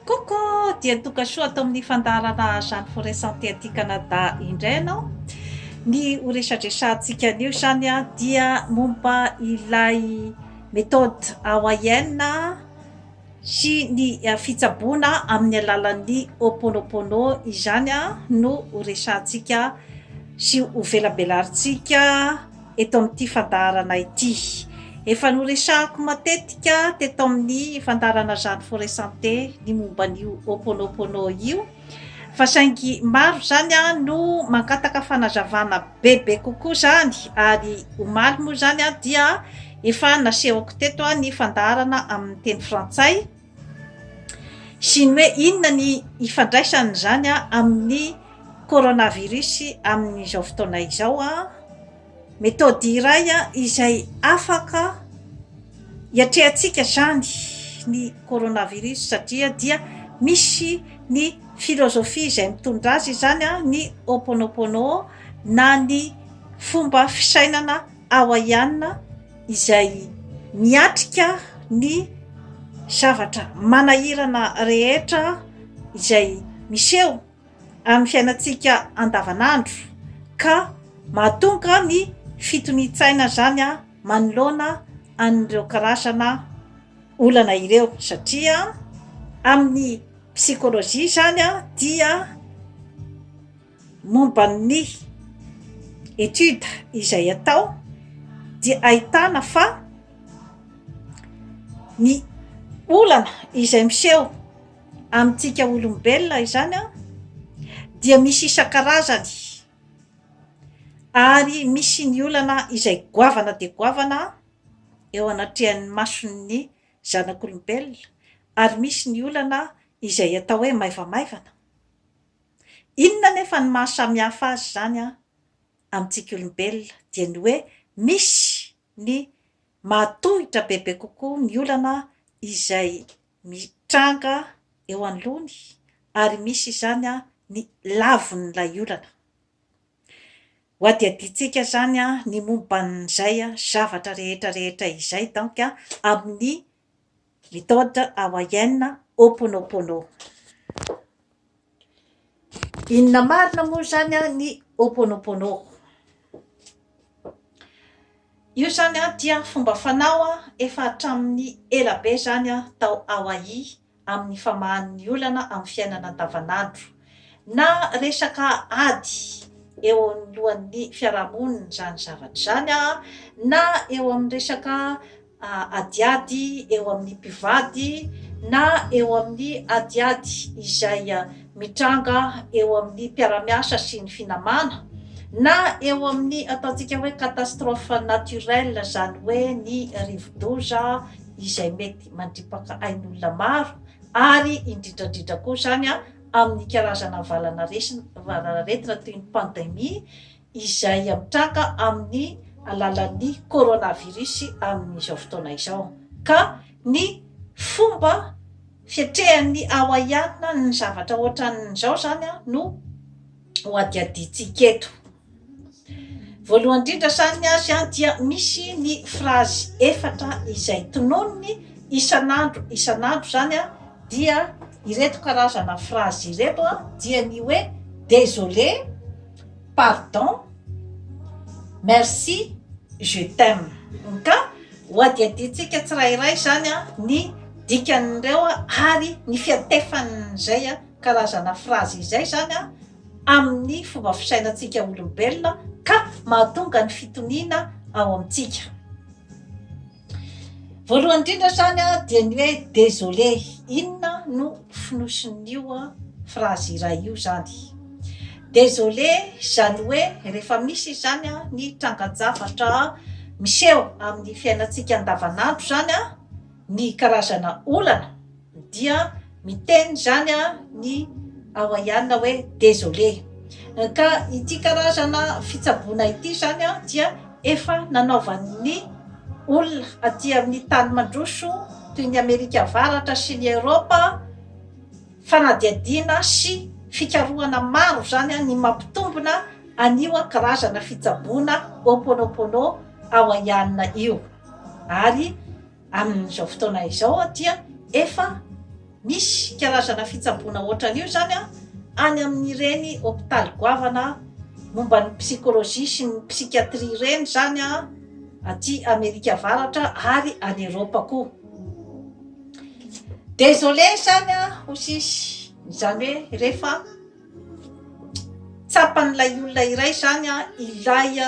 Coucou! Dia tonga soa ato amin'ny fandaharana Jeanne Forêt Santé aty Canada indray ianao. Ny ho resadresahantsika anio izany dia momba ilay méthode hawaïenne sy ny fitsaboana amin'ny alalan'ny Ho'oponopono izany no ho resahantsika sy ho velabelarintsika eto amin'ity fandaharana ity. Efa noresahako matetika teto amin'ny fandaharana Jeanne Forêt Santé ny momba an'io Ho'oponopono io, fa saingy maro izany no mangataka fanazavana bebe kokoa izany, ary omaly moa izany dia efa nasehoko teto ny fandaharana amin'ny teny frantsay sy ny hoe inona ny ifandraisan'izany amin'ny coronavirus amin'izao fotoana izao. Méthode iray izay afaka hiatrehantsika izany ny coronavirus satria dia misy ny philosophie izay mitondra azy izany ny Ho'oponopono na ny fomba fisainana Hawaiiana izay miatrika ny zavatra manahirana rehetra izay miseho amin'ny fiainantsika andavanandro ka mahatonga ny fitonian-tsaina izany manoloana an'ireo karazana olana ireo satria amin'ny psikology izany dia momba ny étude izay atao dia ahitana fa ny olana izay miseho amintsika olombelona izany an, dia misy isan-karazany ary misy ny olana izay goavana dia goavana eo anatrehan'ny mason'ny zanak'olombelona ary misy ny olana izay atao hoe maivamaivana. Inona anefa ny maha samihafa azy izany an amintsika olombelona dia ny hoe misy ny mahatohitra bebe kokoa ny olana izay mitranga eo anoloany ary misy izany ny lavon'ilay olana. Ho adihadiantsika izany ny momba an'izay zavatra rehetra rehetra izay donc amin'ny méthode hawaïenne Ho'oponopono. Inona marina moa izany ny Ho'oponopono? Io izany dia fomba fanao efa hatramin'ny ela be izany tao Hawaii amin'ny famahan'ny olana amin'ny fiainana andavanandro. Na resaka ady eo anoloan'ny fiarahamonina izany zavatra izany na eo amin'ny resaka adiady eo amin'ny mpivady na eo amin'ny adiady izay mitranga eo amin'ny mpiara-miasa sy ny finamana, na eo amin'ny ataontsika hoe catastrophe naturelle izany hoe ny rivodoza izay mety mandripaka ain'olona maro ary indrindra indrindra koa izany amin'ny karazana valanaretina toy ny pandemie izay mitranga amin'ny alalan'ny coronavirus amin'izao fotoana izao ka ny fomba fiatrehan'ny Hawaiiana ny zavatra ohatran'izao izany no ho adihadiantsika eto. Voalohany indrindra izany ny azy dia misy ny frazy efatra izay tononiny isan'andro isan'andro izany dia ireto karazana frazy ireto dia ny hoe désolé, Pardon, merci, je t'aime. Ka ho adihadiantsika tsirairay izany ny dikan'ireo ary ny fiantefan'izay karazana phrase izay izany amin'ny fomba fisainantsika olombelona ka mahatonga ny fitoniana ao amintsika. Voalohany indrindra izany dia ny hoe désolé, inona no fonosin'io phrase iray io izany? Désolé izany hoe rehefa misy izany ny trangan-javatra miseho amin'ny fiainantsika andavanandro izany ny karazana olana dia miteny izany ny Hawaiiana hoe désolé. Ka ity karazana fitsaboana ity izany dia efa nanaovan'ny olona aty amin'ny tany mandroso toy ny Amerika Avaratra sy ny Eoropa fanadihadiana sy fikarohana maro izany ny mampitombina an'io karazana fitsaboana Ho'oponopono Hawaiiana io. Ary amin'izao fotoana izao dia efa. Misy karazana fitsaboana ohatran'io izany any amin'ireny hopitaly goavana momba ny psychologie sy ny psychiatrie ireny izany aty Amerika Avaratra ary any Eropa koa. Désolé izany hoy izy, izany hoe rehefa tsapan'ilay olona iray izany ilay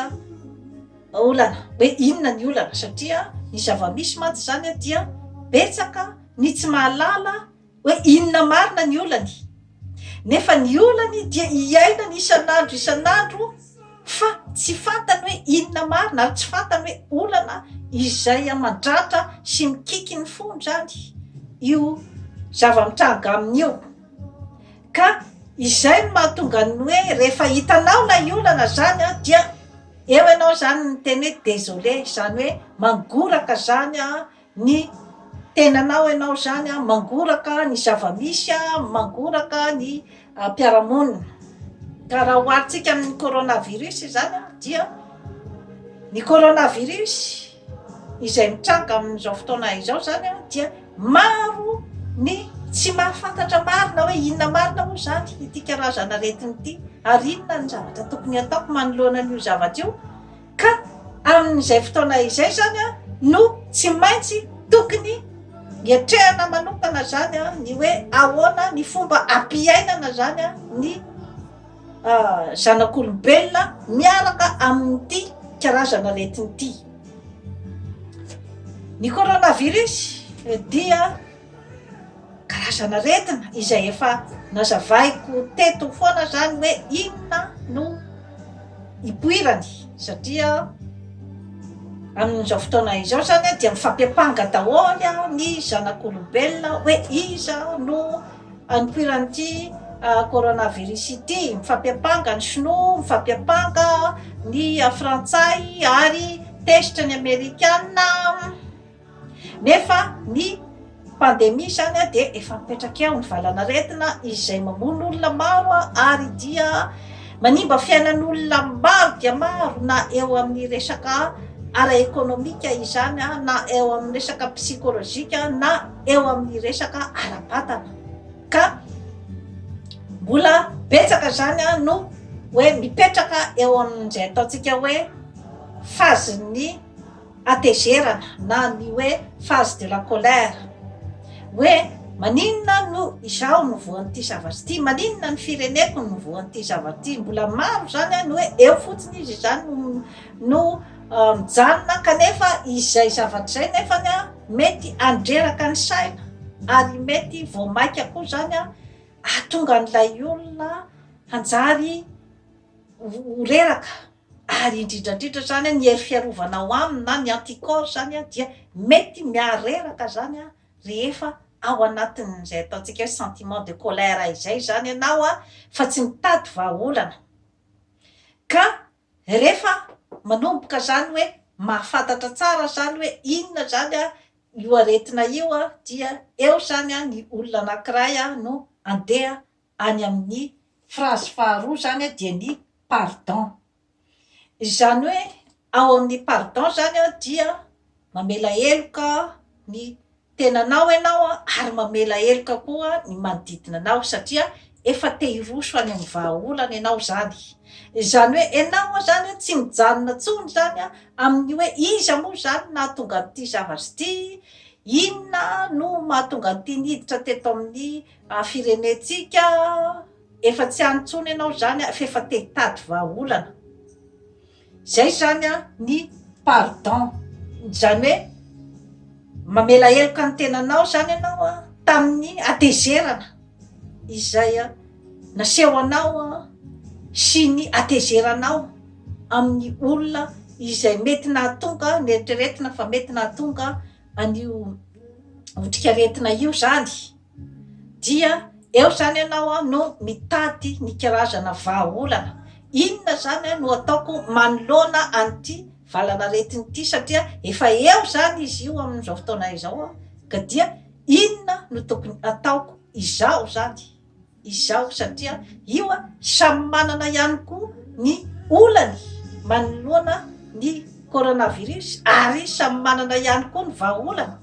olana, hoe inona ny olana satria ny zava-misy mantsy izany dia betsaka ny tsy mahalala hoe inona marina ny olany, nefa ny olany dia iainany isan'andro isan'andro fa tsy fantany hoe inona marina ary tsy fantany hoe olana izay mandratra sy mikiky ny fony izany io zava-mitranga aminy io. Ka izay no mahatonga ny hoe rehefa hitanao ilay olana izany dia eo ianao izany miteny hoe désolé, izany hoe mangoraka izany ny tenanao ianao izany an, mangoraka ny zava-misy an, mangoraka ny mpiara-monina. Ka raha oharintsika amin'ny coronavirus izany an, dia ny coronavirus izay mitranga amin'izao fotoana izao izany an, dia maro ny tsy mahafantatra marina hoe inona marina moa izany ity karazana aretina ity, ary inona ny zavatra tokony hataoko manoloana an'io zavatra io. Ka amin'izay fotoana izay izany no tsy maintsy tokony hiatrehana manokana izany ny hoe ahoana ny fomba ampiainana izany ny zanak'olombelona miaraka amin'ity karazana aretina ity. Ny coronavirus dia karazana aretina izay efa nazavaiko teto foana izany hoe inona no ipoirany satria amin'izao fotoana izao izany dia mifampiampanga daholo ny zanak'olombelona hoe iza no nipoiran'ity coronavirus ity, mifampiampanga ny sinoa, mifampiampanga ny frantsay ary tezitra ny amerikana. Nefa ny pandemie izany dia efa mipetraka eo, ny valan'aretina izay mamono olona maro ary dia manimba fiainan'olona maro dia maro na eo amin'ny resaka ara-ekonomika izany na eo amin'ny resaka psikolojika na eo amin'ny resaka ara-batana. Ka mbola betsaka izany no hoe mipetraka eo amin'izay ataontsika hoe phase-n'ny hatezerana na ny hoe phase de la colère, hoe maninona no izaho no voan'ity zavatra ity, maninona ny fireneko no voan'ity zavatra ity, mbola maro izany ny hoe eo fotsiny izy izany no no mijanona kanefa izay zavatra izay nefany mety handreraka ny saina ary mety vao maika koa izany hahatonga an'ilay olona hanjary ho reraka. Ary indrindra indrindra izany ny hery fiarovana ao aminy na ny anticorps izany dia mety mihareraka izany rehefa ao anatin'izay ataontsika hoe sentiment de colère izay izany ianao fa tsy mitady vahaolana. Ka rehefa manomboka izany hoe mahafantatra tsara izany hoe inona izany io aretina io dia eo izany ny olona anankiray no andeha any amin'ny phrase faharoa izany dia ny pardon. Izany hoe ao amin'ny pardon izany dia mamela heloka ny tenanao ianao ary mamela heloka koa ny manodidina anao satria efa te hiroso any amin'ny vahaolana ianao izany. Izany hoe ianao izany tsy mijanona intsony izany amin'ny hoe iza moa izany nahatonga an'ity zavatra ity, inona no mahatonga an'ity niditra teto amin'ny firenentsika, efa tsy any intsony ianao izany fa efa te hitady vahaolana. Izay izany ny pardon, izany hoe mamela heloka ny tenanao izany ianao tamin'ny hatezerana izay naseho anao sy ny hatezeranao amin'ny olona izay mety nahatonga, neritreretina fa mety nahatonga an'io otrikaretina io izany. Dia eo izany ianao no mitady ny karazana vahaolana. Inona izany no ataoko manoloana an'ity valanaretina ity satria efa eo izany izy io amin'izao fotoana izao ka dia inona no tokony ataoko izaho izany? Izao satria io samy manana ihany koa ny olany manoloana ny coronavirus ary samy manana ihany koa ny vahaolana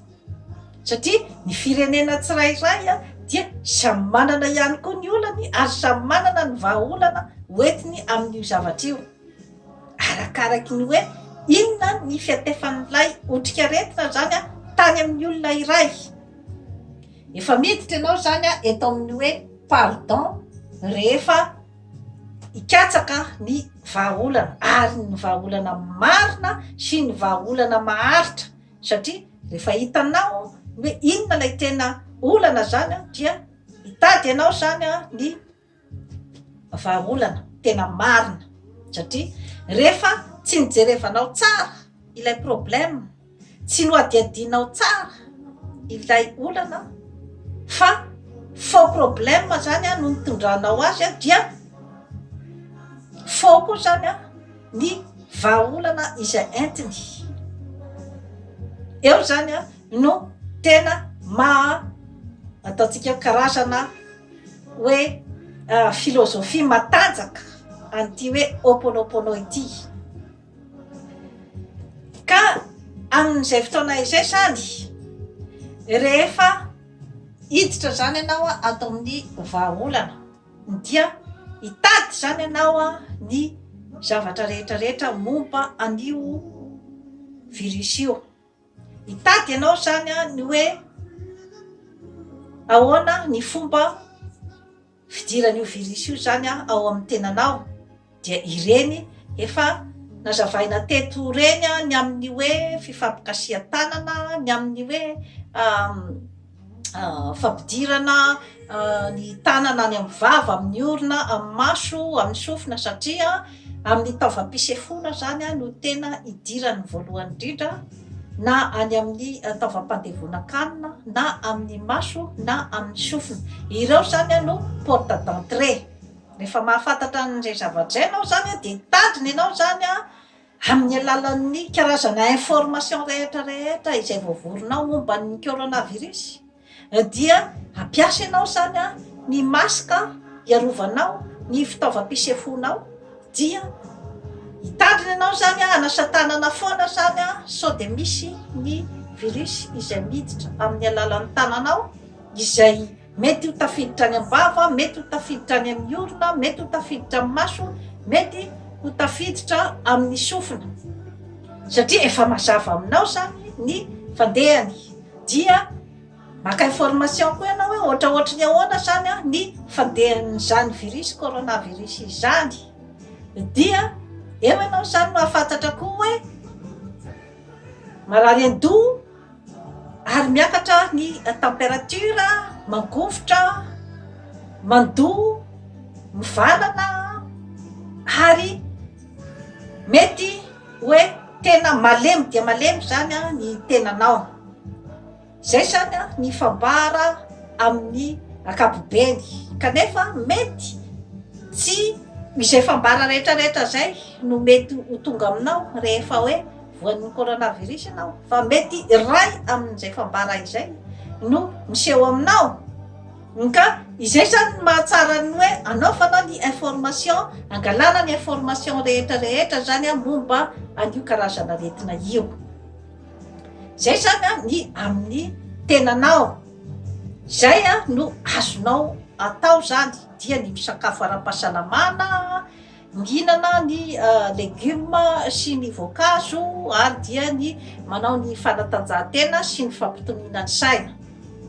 satria ny firenena tsirairay. dia samy manana ihany koa ny olany ary samy manana ny vahaolana hoentiny amin'io zavatra io. Arakaraky ny hoe inona ny fiantefan'ilay otrikaretina izany tany amin'ny olona iray. Efa miditra ianao izany eto amin'ny hoe pardon rehefa hikatsaka ny vahaolana ary ny vahaolana marina sy ny vahaolana maharitra satria rehefa hitanao ny hoe inona ilay tena olana izany dia hitady ianao izany ny vahaolana tena marina satria rehefa tsy nijerevanao tsara ilay problème, tsy nohadihadianao tsara ilay olana fa faux problème zany no nitondranao azy dia faux koa zany ny vahaolana izay entiny. Eo zany no tena maha ataontsika karazana hoe filozofia matanjaka an'ity hoe Ho'oponopono ity. Ka amin'izay fotoana izay izany, rehefa hiditra izany ianao ato amin'ny vahaolana, dia hitady izany ianao ny zavatra rehetra rehetra momba an'io virus io. Hitady ianao izany ny hoe ahoana ny fomba fidiran'io virus io izany ao amin'ny tenanao, dia ireny efa nazavaina teto ireny ny amin'ny hoe fifampikasihan-tanana, ny amin'ny hoe fampidirana ny tanana any amin'ny vava, amin'ny orona, amin'ny maso, amin'ny sofina satria amin'ny taovam-pisefoana izany no tena idirany voalohany indrindra na any amin'ny taovam-pandevonan-kanina na amin'ny maso na amin'ny sofina. Ireo izany no porte d'entrée. Rehefa mahafantatra an'izay zavatra izay ianao izany dia hitandrina ianao izany Amin'ny alalan'ny karazana information rehetra rehetra izay voavorinao momba ny coronavirus dia hampiasa ianao izany ny masque hiarovanao ny fitaovam-pisefoanao dia hitandrina ianao izany hanasa tanana foana izany sao dia misy ny virus izay miditra amin'ny alalan'ny tananao izay Mety ho tafiditra any am-bava, mety ho tafiditra any amin'ny orona, mety ho tafiditra amin'ny maso, mety ho tafiditra amin'ny sofina. Satria efa mazava aminao izany ny fandehany. Dia maka information koa ianao hoe ohatraohatry ny ahoana izany ny fandehan'izany virus coronavirus izany. Dia eo ianao izany mahafantatra koa hoe marary an-doha, Ary miakatra ny température, mangovitra, mandoa, mivalana ary mety hoe tena malemy dia malemy izany ny tenanao. Izay izany ny fambara amin'ny ankapobeny kanefa mety tsy izay fambara rehetra rehetra izay no mety ho tonga aminao rehefa hoe voan'ny coronavirus ianao fa mety iray amin'izay fambara izay no miseho aminao ka izay zany ny mahatsara ny hoe anaovana ny information angalana ny information rehetra rehetra zany a momba an'io karazana aretina io zay zany a ny amin'ny tenanao zay a no azonao atao zany dia ny misakafo ara-pahasalamana mihinana ny legioma sy ny voankazo ary dia ny manao ny fanatanjahantena sy ny fampitoniana ny saina.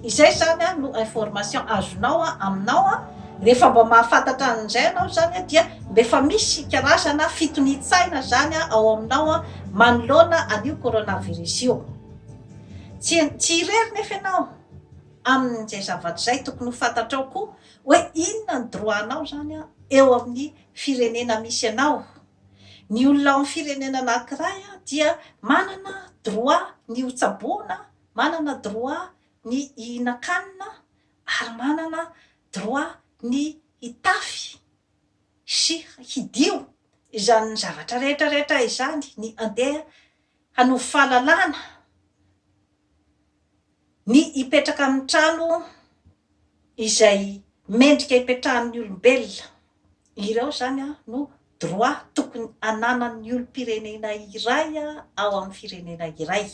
Izay izany no information azonao aminao rehefa mba mahafantatra an'izay ianao izany dia mba efa misy karazana fitonian-tsaina izany ao aminao manoloana an'io coronavirus io. Tsy tsy irery nefa ianao amin'izay zavatra izay, tokony ho fantatrao koa hoe inona ny droit-nao izany eo amin'ny firenena misy anao. Ny olona ao amin'ny firenena anankiray dia manana droit ny ho tsaboina, manana droit ny hihinan-kanina ary manana droit ny hitafy sy hidio izany zavatra rehetra rehetra izany, ny andeha hanovo fahalalana, ny hipetraka amin'ny trano izay mendrika hipetrahan'ny olombelona. Ireo izany no droit tokony ananan'ny olom-pirenena iray ao amin'ny firenena iray.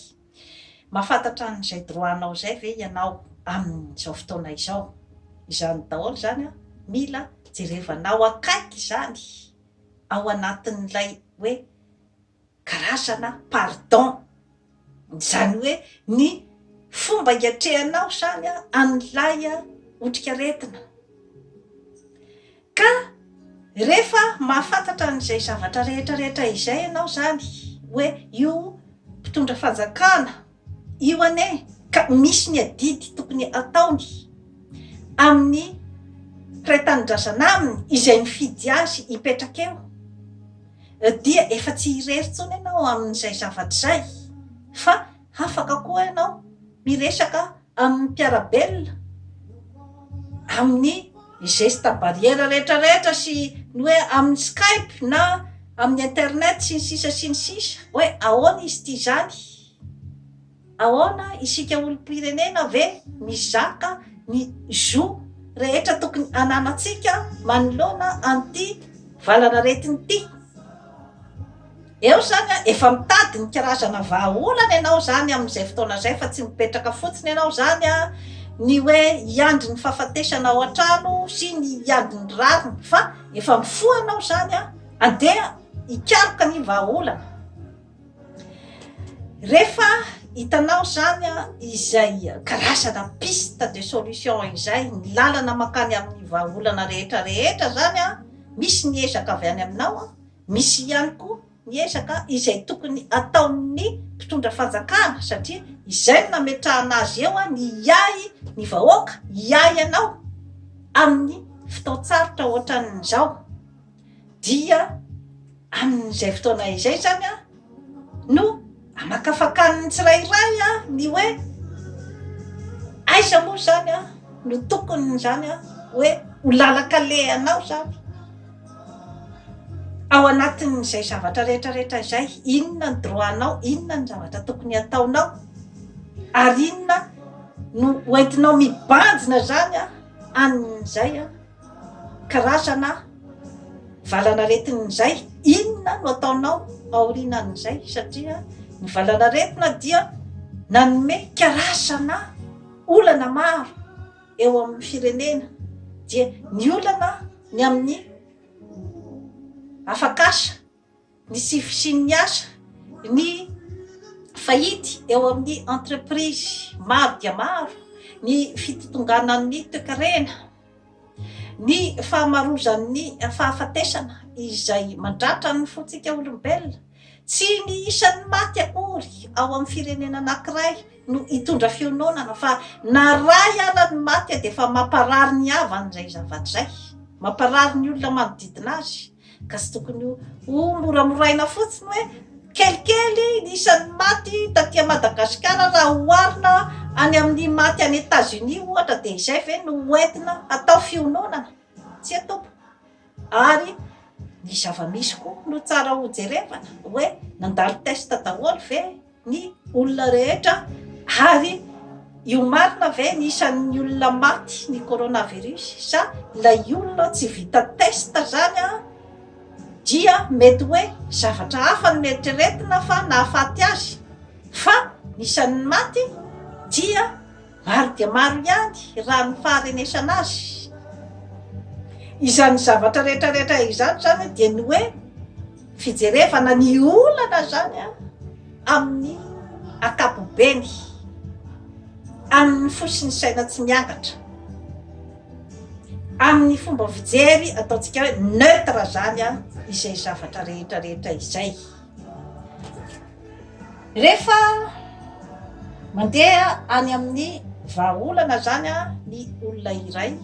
Mahafantatra an'izay droit-nao izay ve ianao amin'izao fotoana izao? Izany daholo izany mila jerevanao akaiky izany ao anatin'ilay hoe karazana pardon, izany hoe ny fomba hiatrehanao izany an'ilay otrikaretina. Ka rehefa mahafantatra an'izay zavatra rehetra rehetra izay ianao izany hoe io mpitondra fanjakana io anie ka misy ny adidy tokony ataony amin'ny mpiray tanindrazana aminy izay nifidy azy hipetraka eo dia efa tsy irery intsony ianao amin'izay zavatra izay fa afaka koa ianao miresaka amin'ny mpiara-belona, amin'ny geste barrière rehetra rehetra sy ny hoe amin'ny skype na amin'ny internet sy ny sisa sy ny sisa hoe ahoana izy ity izany? Ahoana isika olom-pirenena ve mizaka ny zo rehetra tokony ananantsika manoloana an'ity valanaretina ity? Eo izany an, efa mitady ny karazana vahaolana ianao izany amin'izay fotoana izay fa tsy mipetraka fotsiny ianao izany an, ny hoe hiandry ny fahafatesana ao an-trano sy ny hiandry ny rariny fa efa mifoha ianao izany an, andeha hikaroka ny vahaolana. Rehefa hitanao izany an, izay karazana piste de solution izay, ny lalana mankany amin'ny vahaolana rehetra rehetra izany an, misy ny ezaka avy any aminao an, Misy ihany koa ny ezaka izay tokony ataon'ny mpitondra fanjakana satria izay no nametrahana azy eo ny hiahy ny vahoaka, hiahy anao amin'ny fotoan-tsarotra ohatran'izao. Dia amin'izay fotoana izay izany no amakafakan'ny tsirairay ny hoe aiza moa izany no tokony izany hoe ho lalan-kalehanao izany. Ao anatin'izay zavatra rehetra rehetra izay, inona ny droit-nao, inona ny zavatra tokony hataonao, ary inona no hoentinao mibanjina izany an'izay karazana valanaretina izay, inona no ataonao aorianan'izay, satria ny valanaretina dia nanome karazana olana maro. eo amin'ny firenena dia ny olana ny amin'ny afak'asa, ny tsy fisian'ny asa, ny faillite eo amin'ny entreprise maro dia maro, ny fitotonganan'ny toekarena, ny fahamarozan'ny fahafatesana izay mandratra ny fontsika olombelona, tsy ny isan'ny maty akory ao amin'ny firenena anankiray no hitondra fiononana fa na ray ara ny maty dia efa mamparary ny havany izay zavatra izay, mamparary ny olona manodidina azy ka tsy tokony ho moramoraina fotsiny hoe kelikely ny isan'ny maty taty Madagasikara raha oharina any amin'ny maty any Etats Unis ohatra dia izay ve no hoentina hatao fiononana? Tsia tompoko. Ary ny zava-misy koa no tsara ho jerevana hoe nandalo test daholo ve ny olona rehetra ary io marina ve ny isan'ny olona maty ny coronavirus sa ilay olona tsy vita test zany an dia mety hoe zavatra hafa no neritreretina fa nahafaty azy fa ny isan'ny maty dia Maro dia maro ihany raha ny faharenesana azy. Izany zavatra rehetra rehetra izany izany dia ny hoe fijerevana ny olana izany amin'ny ankapobeny, amin'ny fo sy ny saina tsy miangatra, amin'ny fomba fijery ataontsika hoe neutre izany izay zavatra rehetra rehetra izay. Rehefa mandeha any amin'ny vahaolana izany ny olona iray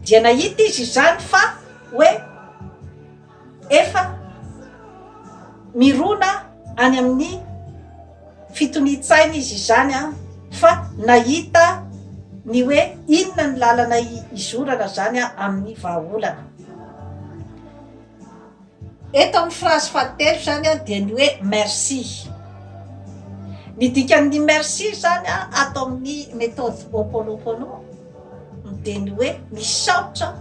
dia nahita izy izany fa hoe efa mirona any amin'ny fitonian-tsaina izy izany fa nahita ny hoe inona ny lalana hizorana izany amin'ny vahaolana. Eto amin'ny phrase fahatelo izany dia ny hoe merci. Ny dikan'ny merci izany ato amin'ny méthode Ho'oponopono dia ny hoe misaotra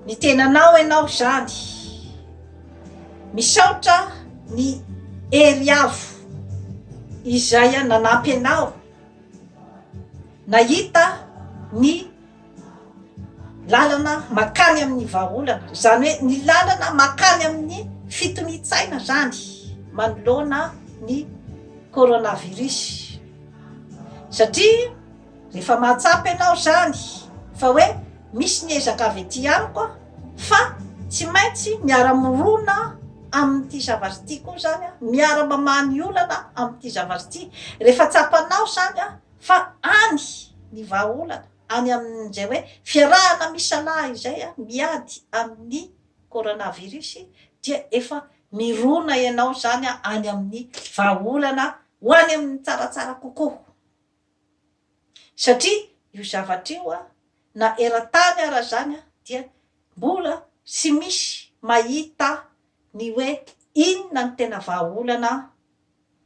ny tenanao ianao izany. Misaotra ny hery avo izay nanampy anao nahita ny. lalana makany amin'ny vahaolana, izany hoe ny lalana makany amin'ny fitonian-tsaina izany manoloana ny coronavirus. Satria rehefa mahatsapa ianao izany fa hoe misy ny ezaka avy aty amiko fa tsy maintsy miara-mirona amin'ity zavatra ity koa izany aho, miara-mamaha ny olana amin'ity zavatra ity. Rehefa tsapanao izany fa any ny vahaolana, any amin'izay hoe fiarahana misalahy izay miady amin'ny coronavirus dia efa mirona ianao izany any amin'ny vahaolana ho any amin'ny tsaratsara kokoa. Satria io zavatra io na eran-tany ara izany dia mbola tsy misy mahita ny hoe inona no tena vahaolana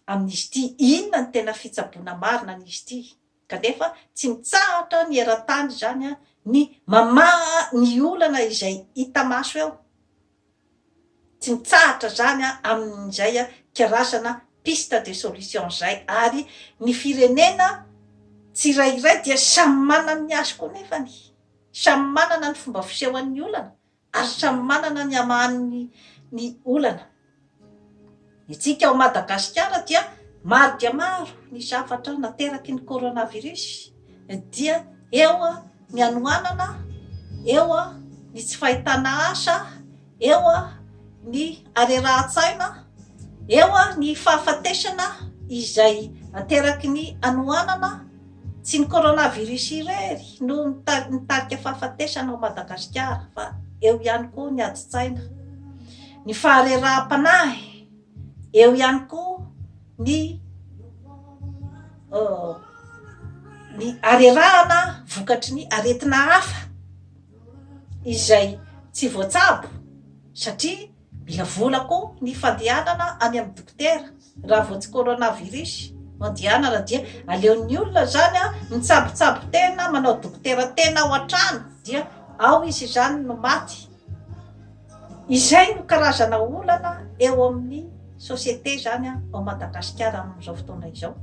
amin'izy ity, inona no tena fitsaboana marina an'izy ity. Kanefa tsy mitsahatra ny eran-tany izany ny mamaha ny olana izay hita maso eo. Tsy mitsahatra izany amin'izay karazana piste de solution izay ary ny firenena tsirairay dia samy manana ny azy koa nefany, samy manana ny fomba fisehoan'ny olana ary samy manana ny hamahany ny olana. Ny antsika ao Madagasikara dia maro dia maro ny zavatra nateraky ny coronavirus dia eo ny hanoanana, eo ny tsy fahitana asa, eo ny harerahan-tsaina, eo ny fahafatesana izay ateraky ny hanoanana. Tsy ny coronavirus irery no mitarika fahafatesana ao Madagasikara fa eo ihany koa ny adin-tsaina, ny fahareraham-panahy, eo ihany koa ny ny harerahana vokatry ny aretina hafa izay tsy voatsabo satria mila vola koa ny fandehanana any amin'ny dokotera. Raha vao tsy coronavirus no andehanana dia aleon'ny olona izany mitsabotsabo tena, manao dokotera tena ao an-trano dia ao izy izany no maty. Izay no karazana olana eo amin'ny société izany ao Madagasikara amin'izao fotoana izao.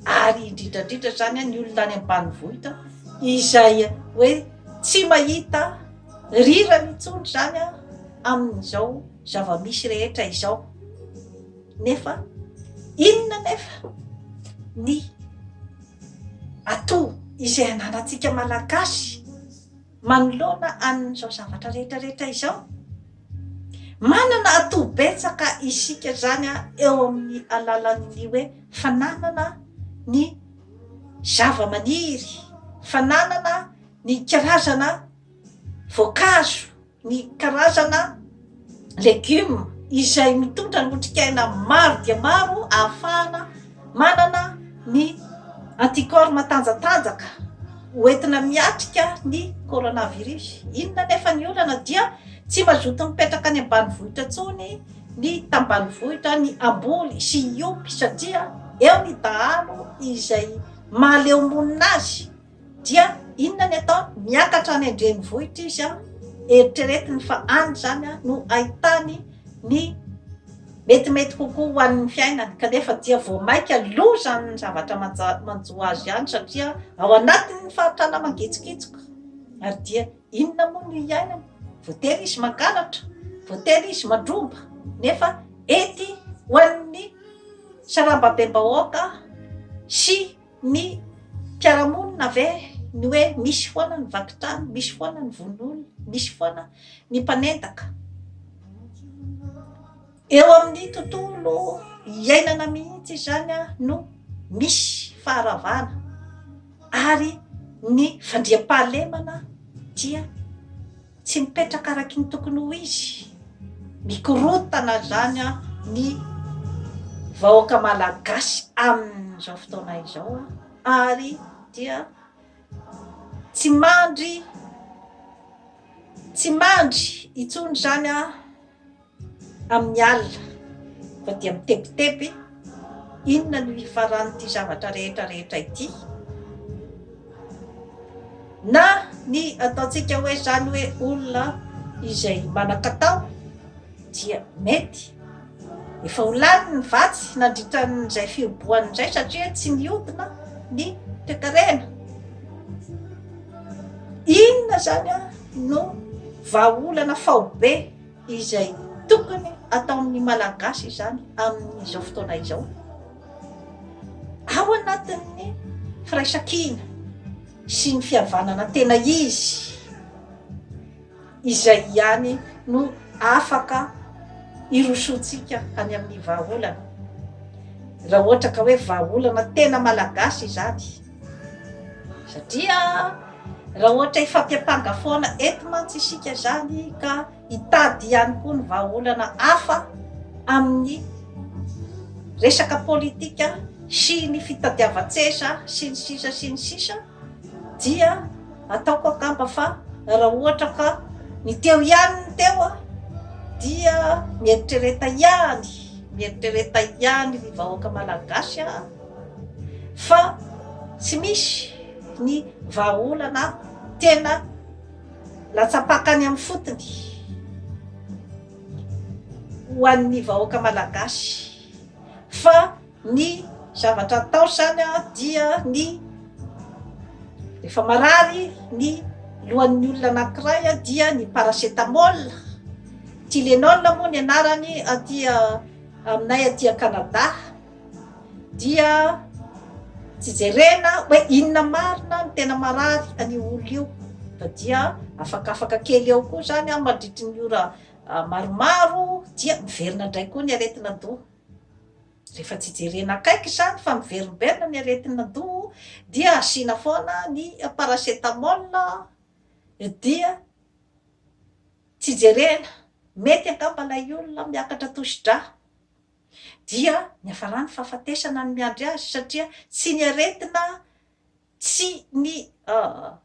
Ary indrindra indrindra izany ny olona any ambanivohitra izay hoe tsy mahita rirany intsony izany amin'izao zava-misy rehetra izao. Nefa inona nefa ny atout izay ananantsika Malagasy manoloana an'izao zavatra rehetra rehetra izao? Manana atout betsaka isika izany eo amin'ny alalan'ny hoe fananana ny zava-maniry, fananana ny karazana voankazo, ny karazana legioma izay mitondra ny otrikaina maro dia maro ahafahana manana ny anticorps matanjatanjaka hoentina miatrika ny coronavirus. Inona anefa ny olana dia tsy mazoto mipetraka any ambanivohitra intsony ny tambanivohitra, ny hamboly sy hiompy satria eo ny dahalo izay mahaleo monina azy. Dia inona ny ataony? Miakatra any an-drenivohitra izy an, eritreretiny fa any izany no ahitany ny metimety kokoa ho an'ny fiainany, kanefa dia vao mainka loza ny zavatra manjo azy any satria ao anatin'ny fahantrana mangitsokitsoka. Ary dia inona moa no iainany? Voatery izy mangalatra, voatery izy mandroba, nefa ety ho an'ny sarambabem-bahoaka sy Ny mpiara-monina ve ny hoe misy foana ny vaky trano, misy foana ny vono olona, misy foana ny mpanendaka? Eo amin'ny tontolo iainana mihitsy izany no misy faharavana ary ny fandriampahalemana dia Tsy mipetraka araky ny tokony ho izy. Mikorontana izany ny vahoaka malagasy amin'izao fotoana izao ary dia tsy mandry tsy mandry intsony izany amin'ny alina fa dia mitebiteby inona no hifaran'ity zavatra rehetra rehetra ity na ny ataontsika hoe izany hoe olona izay manan-katao dia mety efa ho lany ny vatsy nandritra an'izay fihobohana izay satria tsy nihodina ny toekarena. Inona izany an? no vahaolana faobe izay tokony ataon'ny Malagasy izany amin'izao fotoana izao? Ao anatin'ny firaisankina sy ny fihavanana tena izy izay ihany no afaka hirosoantsika any amin'ny vahaolana. Raha ohatra ka hoe vahaolana tena malagasy izany. Satria raha ohatra hifampiampanga foana eto mantsy isika izany ka hitady ihany koa ny vahaolana hafa amin'ny resaka politika sy ny fitadiavan-tseza sy ny sisa sy ny sisa dia ataoko angamba fa raha ohatra ka ny teo ihany ny teo dia mieritrereta ihany, mieritrereta ihany ry vahoaka malagasy a, fa tsy misy ny vahaolana tena latsa-paka any amin'ny fotony ho an'ny vahoaka malagasy fa ny zavatra atao izany dia ny rehefa marary ny lohan'ny olona anankiray dia ny paracetamol, Tylenol moa ny anarany aty aminay aty Canada. Dia tsy jerena hoe inona marina no tena marary an'io olona io fa dia afakafaka kely eo koa izany an, mandritry ny ora maromaro dia miverina indray koa ny aretin'andoha. Rehefa tsy jerena akaiky izany fa miverimberina ny aretin'andoha dia asiana foana ny paracetamol dia tsy jerena, mety angamba ilay olona miakatra tosi-drà. dia niafarany fahafatesana no miandry azy satria tsy ny aretina tsy ny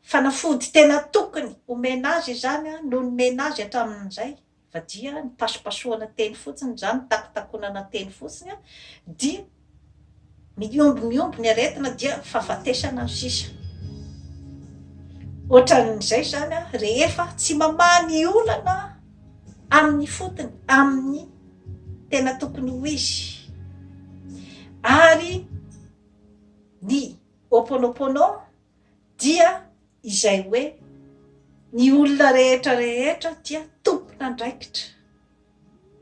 fanafody tena tokony omena azy izany no nomena azy hatramin'izay fa dia ny pasopasohana teny fotsiny izany, takotakonana teny fotsiny dia mihombo mihombo ny aretina dia fahafatesana no sisa. Ohatran'izay izany rehefa tsy mamaha ny olana amin'ny fotony, amin'ny tena tokony ho izy. Ary ny Ho'oponopono dia izay hoe ny olona rehetra rehetra dia tompon'andraikitra,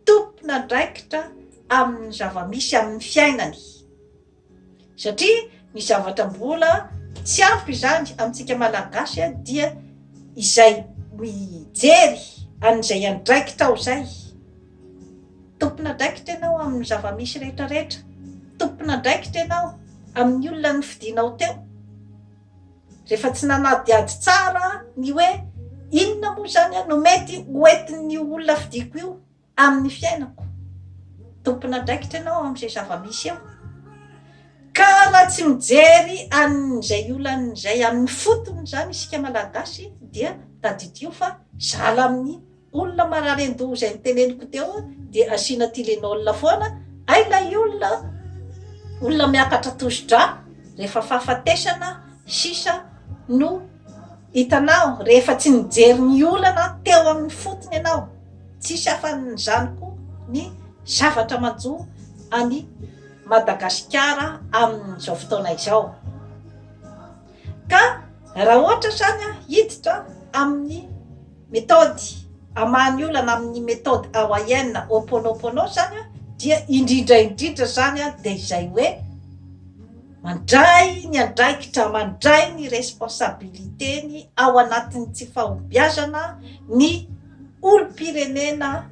tompon'andraikitra amin'ny zava-misy amin'ny fiainany. Satria ny zavatra mbola tsy ampy izany amintsika Malagasy dia izay mijery an'izay andraikitrao izay. Tompon'andraikitra ianao amin'ny zava-misy rehetra rehetra. Tompon'andraikitra ianao amin'ny olona nofidinao teo. Rehefa tsy nanadihady tsara ny hoe inona moa izany no mety ho entin'io olona fidiko io amin'ny fiainako. Tompon'andraikitra ianao amin'izay zava-misy eo. Ka raha tsy mijery an'izay olana izay amin'ny fotony izany isika Malagasy dia tadidio fa sahala amin'ny olona marary an-doha izay noteneniko teo dia asiana Tylenol foana, hay ilay olona olona miakatra tosi-drà rehefa fahafatesana sisa no hitanao rehefa tsy nijery ny olana teo amin'ny fotony ianao. Tsisy afa-n'izany koa ny zavatra manjo an'i Madagasikara amin'izao fotoana izao. Ka raha ohatra izany hiditra amin'ny methode hamaha ny olana amin'ny methode hawaïenne Ho'oponopono izany dia indrindra indrindra izany dia izay hoe mandray ny andraikitra, mandray ny responsabilité-ny ao anatin'ny tsy fahombiazana ny olom-pirenena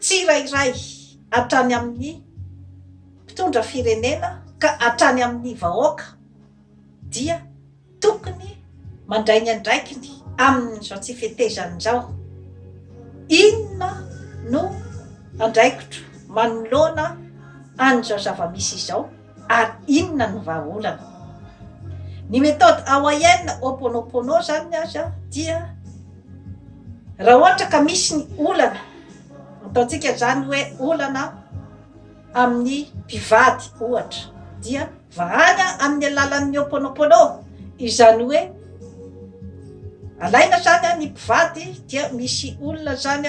tsirairay hatrany amin'ny mpitondra firenena ka hatrany amin'ny vahoaka dia tokony mandray ny andraikiny amin'izao tsy fetezana izao. Inona no andraikitro manoloana an'izao zava-misy izao ary inona no vahaolana? Ny méthode hawaïenne Ho'oponopono izany aza dia raha ohatra ka misy ny olana, ataontsika izany hoe olana amin'ny mpivady ohatra dia vahana amin'ny alalan'ny Ho'oponopono, izany hoe alaina izany ny mpivady dia misy olona izany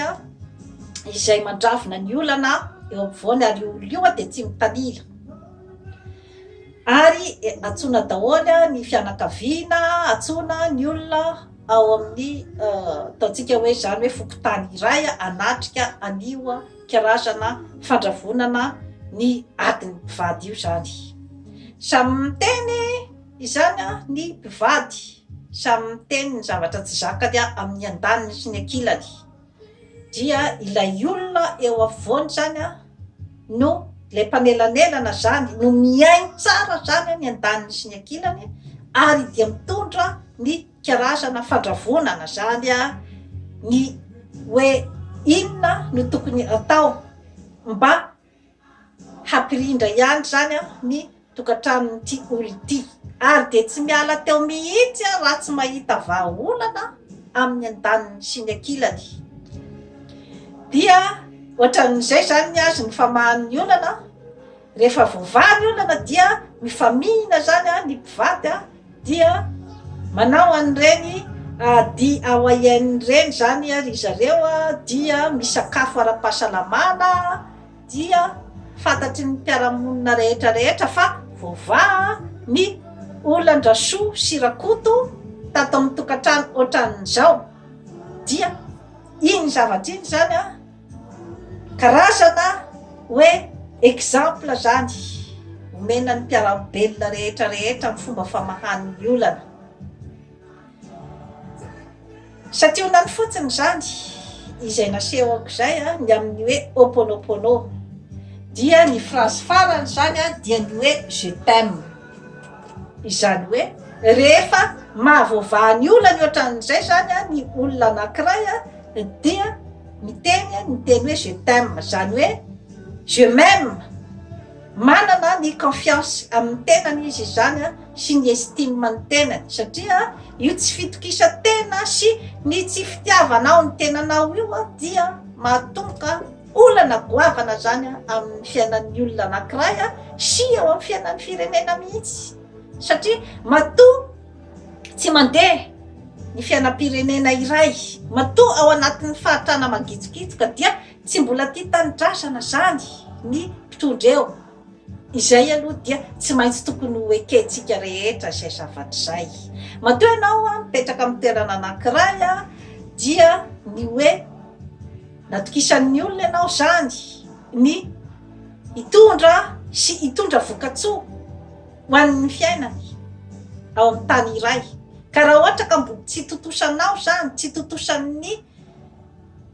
izay mandravona ny olana eo ampovoany ary io olona io dia tsy mitanila ary antsoina daholo ny fianakaviana, antsoina ny olona. ao amin'ny ataontsika hoe izany hoe fokontany iray hanatrika an'io karazana fandravonana ny adin'ny mpivady io izany. Samy miteny izany ny mpivady, samy miteny ny zavatra tsy zakany amin'ny andaniny sy ny ankilany. Dia ilay olona eo afovoany izany no ilay mpanelanelana izany no mihaino tsara izany ny andaniny sy ny ankilany ary dia mitondra ny karazana fandravonana izany ny hoe inona no tokony atao mba hampirindra ihany izany ny tokantranon'ity olona ity ary dia tsy miala teo mihitsy aho raha tsy mahita vahaolana amin'ny andaniny sy ny ankilany. Dia ohatran'izay izany ny azy ny famahan'ny olana, rehefa voavaha ny olana dia mifamihina izany ny mpivady dia manao an'ireny dihy hawaïenne ireny izany ry zareo dia misakafo ara-pahasalamana, dia fantatry ny mpiara-monina rehetra rehetra fa voavaha ny olan-dRasoa sy Rakoto tato amin'ny tokantrano ohatran'izao, dia iny zavatra iny izany an, karazana hoe exemple izany omena ny mpiara-belona rehetra rehetra amin'ny fomba famahany ny olana. Santionany fotsiny izany izay nasehoko izay ny amin'ny hoe Ho'oponopono. Dia ny phrase farany izany dia ny hoe je t'aime. Izany hoe rehefa mahavoavaha ny olany ohatran'izay izany ny olona anankiray dia miteny ny teny hoe je t'aime. Izany hoe je m'aime. Manana ny confiance amin'ny tenany izy izany sy ny estime ny tenany satria io tsy fitokisan-tena sy ny tsy fitiavanao ny tenanao io dia mahatonga olana goavana izany amin'ny fiainan'ny olona anankiray sy eo amin'ny fiainan'ny firenena mihitsy satria matoa tsy mandeha ny fiainam-pirenena iray, matoa ao anatin'ny fahantrana mangitsokitsoka dia Tsy mbola tia tanindrazana zany ny mpitondra eo. Izay aloha dia tsy maintsy tokony ho ekentsika rehetra izay zavatra izay. Matoa ianao mipetraka amin'ny toerana anankiray dia ny hoe natokisan'ny olona ianao izany ny hitondra sy hitondra vokatsoa ho an'ny fiainany ao amin'ny tany iray. Ka raha ohatra ka mbola tsy tontosanao izany, tsy tontosan'ny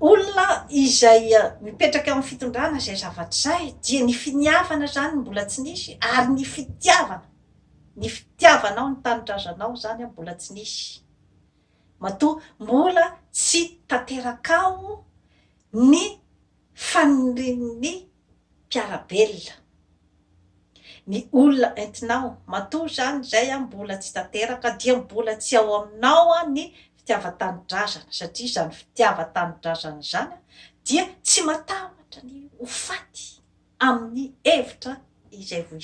Olona izay mipetraka eo amin'ny fitondrana izay zavatra izay dia ny finiavana izany no mbola tsy nisy ary ny fitiavana, ny fitiavanao ny tanindrazanao izany mbola tsy nisy. Matoa mbola tsy tanterakao ny fanirian'ny mpiara-belona. Ny olona entinao, matoa izany izay mbola tsy tanteraka dia mbola tsy ao aminao ny fitiavan-tanindrazana satria izany fitiavan-tanindrazana izany dia tsy matahotra ny ho faty amin'ny hevitra izay voizina.